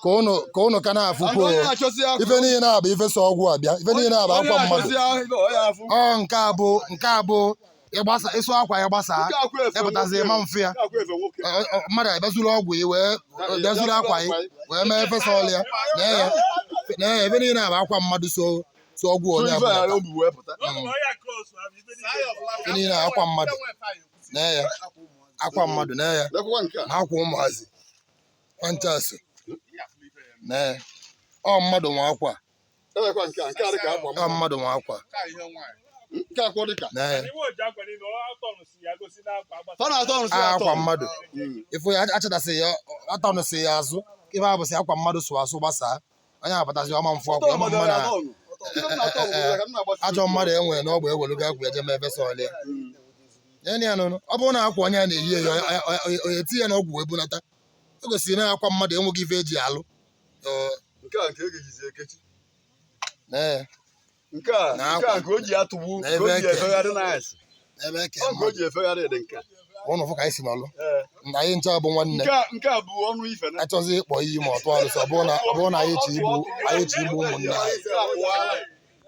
Ka ụnụ ka ụnụ ka na-afụkwu And onye na-achọzi akwa ife niile a bụ ife so ọgwụ abịa, ife niile a bụ onye akwa mmadụ. na-achọzi ahụ ife ọ ya afụ. Ọ nke a bụ ịgbasa ịsụ akwa ya gbasaa, Nke akwa efe ịpụtazi nwoke. ịma mfe ya. Nke akwa efe nwoke. Mmadụ abịazuru ọgwụ ya wee bịazuru akwa ya wee mee efesa ọlụ ya. Nee ya, nee ya, ebe niile a bụ akwa mmadụ so so ọgwụ onye Ife abụla. a o bu wee pụta. Ife niile a akwa mmadụ. Nee ya, akwa mmadụ, nee ya. Lekwakwa nke a. Na akwa ụmụazị nwanchasị. Nee ya, ọ mmadụ nwe akwa. Elekwa nke a, nke a dịka akwa. Ọ mmadụ nwe akwa. Nke akwa dịka. Nee ya. Ọ na-atọ ọnụ si A atọ. akwa mmadụ. Ifu ya achadasị ya, atọnụsị ya azụ. Ife a bụsị akwa mmadụ sụ asụ gbasaa, onye apụtasị ọma mfụ akwa ọma mma na ajọ mmadụ enwere n'ọgba ewelugo akwa eje mee efesa ọlị ya. Nye ya nụnụ, ọ bụrụ na akwa onye a na-eyi eyi, ọ eti ya n'ọgwụ wee bunata, o gosiri na akwa mmadụ enweghị ife eji alụ. Ọ, Nke a nke e ga-ejizi ekechi. Nee ya. Nke a Na nke a akwa. nke o ji atụgbu, Na nke o ebe ji eke. efegharị na-asị. Ebe eke Ọ nke o mmadụ ji efegharị dị nke a. Ụnụ fụ ka anyị si n'ọlụ Ee. na anyị ncha bụ nwanne. Nke a bụ ọnụ ife na. Achọzi ịkpọ iyi ma ọ tụọ arụsị, ọ bụrụ na anyị chi igbu ụmụnne anyị. Nke a bụ ala.